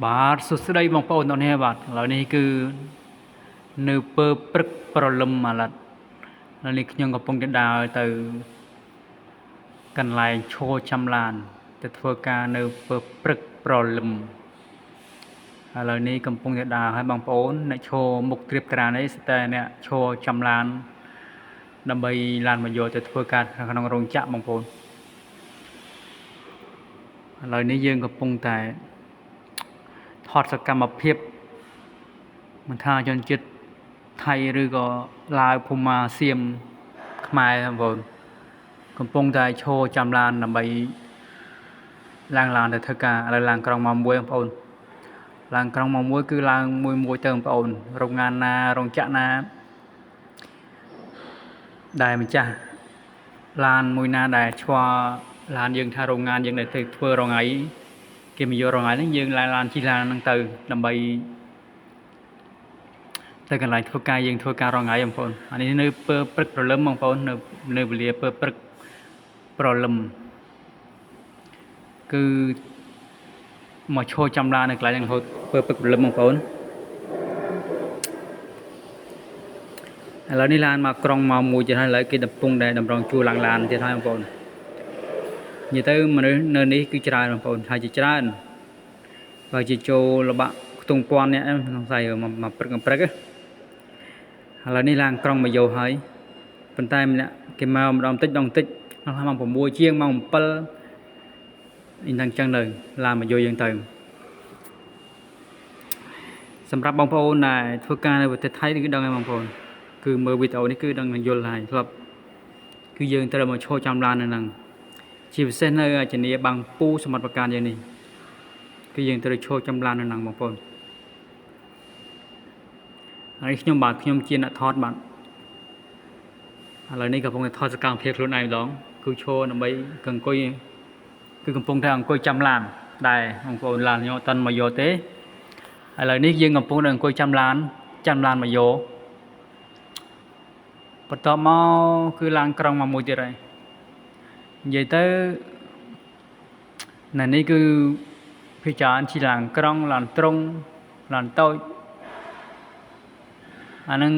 បាទសួស្តីបងប្អូនទាំងនេះបាទឥឡូវនេះគឺនៅពើព្រឹកព្រលឹមអាឡិតឥឡូវនេះខ្ញុំកំពុងតែដើរទៅកន្លែងឈរចាំឡានទៅធ្វើការនៅពើព្រឹកព្រលឹមឥឡូវនេះកំពុងតែដើរឲ្យបងប្អូនអ្នកឈរមុខត្រៀបត្រានេះស្ទើរអ្នកឈរចាំឡានដើម្បីឡានមកយកទៅធ្វើការក្នុងរោងចក្របងប្អូនឥឡូវនេះយើងកំពុងតែថតសកម្មភាពមិនថាជនជាតិថៃឬក៏ឡាវភូមាសៀមខ្មែរបងប្អូនកំពុងតែឈរចាំឡានដើម្បីឡើងឡានទៅធ្វើការឥឡូវឡើងក្រុងមកមួយបងប្អូនឡើងក្រុងមកមួយគឺឡើងមួយមួយទៅបងប្អូនរោងងានណារោងចក្រណាដែលម្ចាស់ឡានមួយណាដែលឆ្វល់ឡានយើងថារោងងានយើងដែលទៅធ្វើរោងថ្ងៃគេមកយករោងថ្ងៃហ្នឹងយើងឡើងឡានជិះឡានហ្នឹងទៅដើម្បីទៅកន្លែងធ្វើការយើងធ្វើការរងថ្ងៃបងប្អូនអានេះនៅពើព្រឹកព្រលឹមបងប្អូននៅវេលាពើព្រឹកព្រលឹមគឺមកឈរចាំឡាននៅកន្លែងហ្នឹងរហូតពើព្រឹកព្រលឹមបងប្អូនឥឡូវនេះឡានមកក្រុងមកមួយទៀតហើយឥឡូវគេកំពុងតែតម្រង់ជួរឡើងឡានទៀតហើយបងប្អូននិយាយទៅមនុស្សនៅនេះគឺច្រើនបងប្អូនហើយជាច្រើនបើជាចូលលបាក់ខ្ទង់ពាន់នាក់សង្ស័យមកព្រឹកមកព្រឹកឥឡូវនេះឡើងក្រុងមកយកហើយប៉ុន្តែម្នាក់គេមកម្ដងតិចម្ដងតិចម៉ោង6ជាងម៉ោង7អីហ្នឹងចឹងទៅឡើងមកយកយើងទៅសម្រាប់បងប្អូនដែលធ្វើការនៅប្រទេសថៃគឺដឹងហើយបងប្អូនគឺមើលវីដេអូនេះគឺដឹងនឹងយល់ហើយធ្លាប់គឺយើងត្រូវមកឈរចាំឡាននៅហ្នឹងជាពិសេសនៅជំនាបាំងពូសមត្ថប្រការយើងនេះគឺយើងត្រូវឈរចាំឡាននៅហ្នឹងបងប្អូនហើយខ្ញុំបាទខ្ញុំជាអ្នកថតបាទឥឡូវនេះកំពុងតែថតសកម្មភាពខ្លួនឯងម្ដងគឺឈរដើម្បីអង្គុយគឺកំពុងតែអង្គុយចាំឡានដែរបងប្អូនឡានខ្ញុំអត់ទាន់មកយកទេឥឡូវនេះយើងកំពុងតែអង្គុយចាំឡានមកយកបន្ទាប់មកគឺឡើងក្រុងមកមួយទៀតហើយនិយាយទៅនៅនេះគឺភាគច្រើនជាឡានក្រុងឡានត្រង់ឡានតូចអាហ្នឹង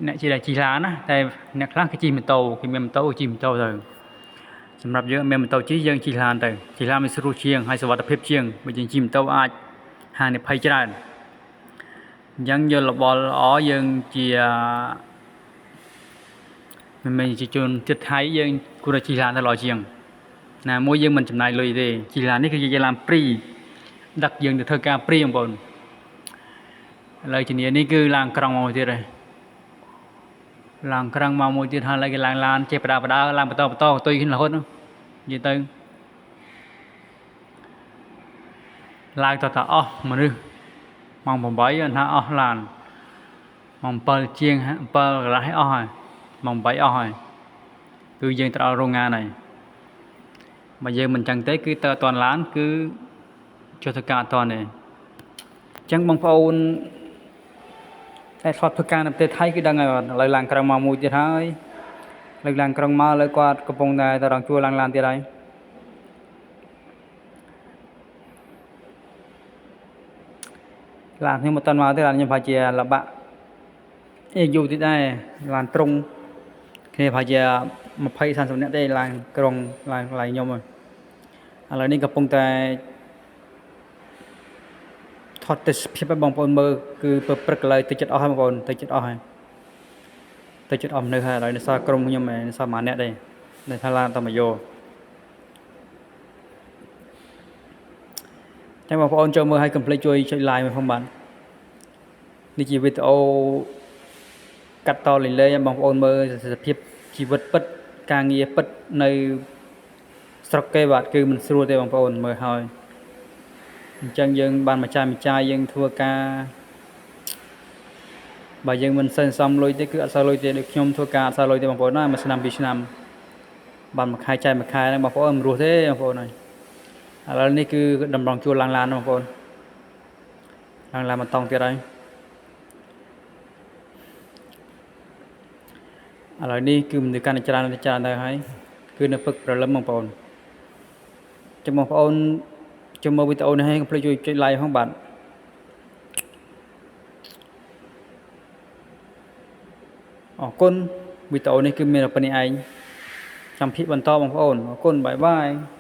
អ្នកជិះតែជិះឡានណាតែអ្នកខ្លះគេជិះម៉ូតូគេមានម៉ូតូជិះម៉ូតូទៅសម្រាប់យើងមានម៉ូតូជិះយើងជិះឡានទៅជិះឡានវាស្រួលជាងហើយសុវត្ថិភាពជាងបើយើងជិះម៉ូតូអាចហានិភ័យច្រើនអញ្ចឹងយករបរល្អយើងជាមិនមែនជាជនជាតិថៃយើងគួរតែជិះឡានទៅល្អជាងណាមួយយើងមិនចំណាយលុយទេជិះឡាននេះគឺជាឡានព្រីដឹកយើងទៅធ្វើការព្រីបងប្អូនឥឡូវជំនាញនេះគឺឡើងក្រុងមកទៀតហើយឡើងក្រុងមកមួយទៀតហើយគេឡើងឡានចេះបដាបដាឡើងបន្តបន្តកតុយគ្នារហូតនិយាយទៅឡើងតតអស់មនុស្សម៉ោង8ថាអស់ឡានម៉ោង7ជាង7កន្លះឲ្យអស់ហើយម៉ោង8អស់ហើយគឺយើងទៅដល់រោងងានហើយបើយើងមិនចឹងទេគឺទៅអត់ទាន់ឡានគឺចុះធ្វើការអត់ទាន់ទេអញ្ចឹងបងប្អូនតែធ្លាប់ធ្វើការនៅប្រទេសថៃគឺដឹងហើយបាទឥឡូវឡើងក្រុងមកមួយទៀតហើយលើកឡើងក្រុងមកឥឡូវគាត់កំពុងតែទៅរងជួរឡើងឡានទៀតហើយឡានខ្ញុំមិនទាន់មកទេឡានខ្ញុំប្រហែលជាលបាក់អេយូរទៀតដែរឡានត្រង់គ្នាប្រហែលជា20 30នាក់ទេឡើងក្រុងឡើងកន្លែងខ្ញុំហើយឥឡូវនេះកំពុងតែថតទេសភាពឲ្យបងប្អូនមើលគឺព្រឹកឥឡូវទៅចិត្តអស់ហើយបងប្អូនទៅចិត្តអស់ហើយទៅចិត្តអស់មនុស្សហើយឥឡូវនៅសល់ក្រុមខ្ញុំឯងសល់មួយអ្នកទេនៅថាឡានតមកយកតែបងប្អូនចូលមើលឲ្យកុំភ្លេចជួយចុច like មកផងបាទនេះជាវីដេអូកាត់តលេងលេងឲ្យបងប្អូនមើលសភាពជីវិតពិតការងារពិតនៅស្រុកគេបាទគឺមិនស្រួលទេបងប្អូនមើលហើយអញ្ចឹងយើងបានមួយចាយមួយចាយយើងធ្វើការបើយើងមិនសិនសំលុយទេគឺអត់សូវលុយទេដូចខ្ញុំធ្វើការអត់សូវលុយទេបងប្អូនណាមួយឆ្នាំពីរឆ្នាំបានមួយខែចាយមួយខែហ្នឹងបងប្អូនមិនរស់ទេបងប្អូនហើយឥឡូវនេះគឺតម្រង់ជួរឡើងឡានបងប្អូនឡើងឡានបន្តទៀតហើយឥឡូវនេះគឺមនុស្សកាន់តែច្រើនច្រើនទៅហើយគឺនៅពឹកព្រលឹមបងប្អូនចាំបងប្អូនចូលមើលវីដេអូនេះហើយកុំភ្លេចជួយចុច like ផងបាទ អរគុណវីដេអូនេះគឺមានតែប៉ុណ្ណេះឯងចាំភាគបន្តបងប្អូនអរគុណ bye bye.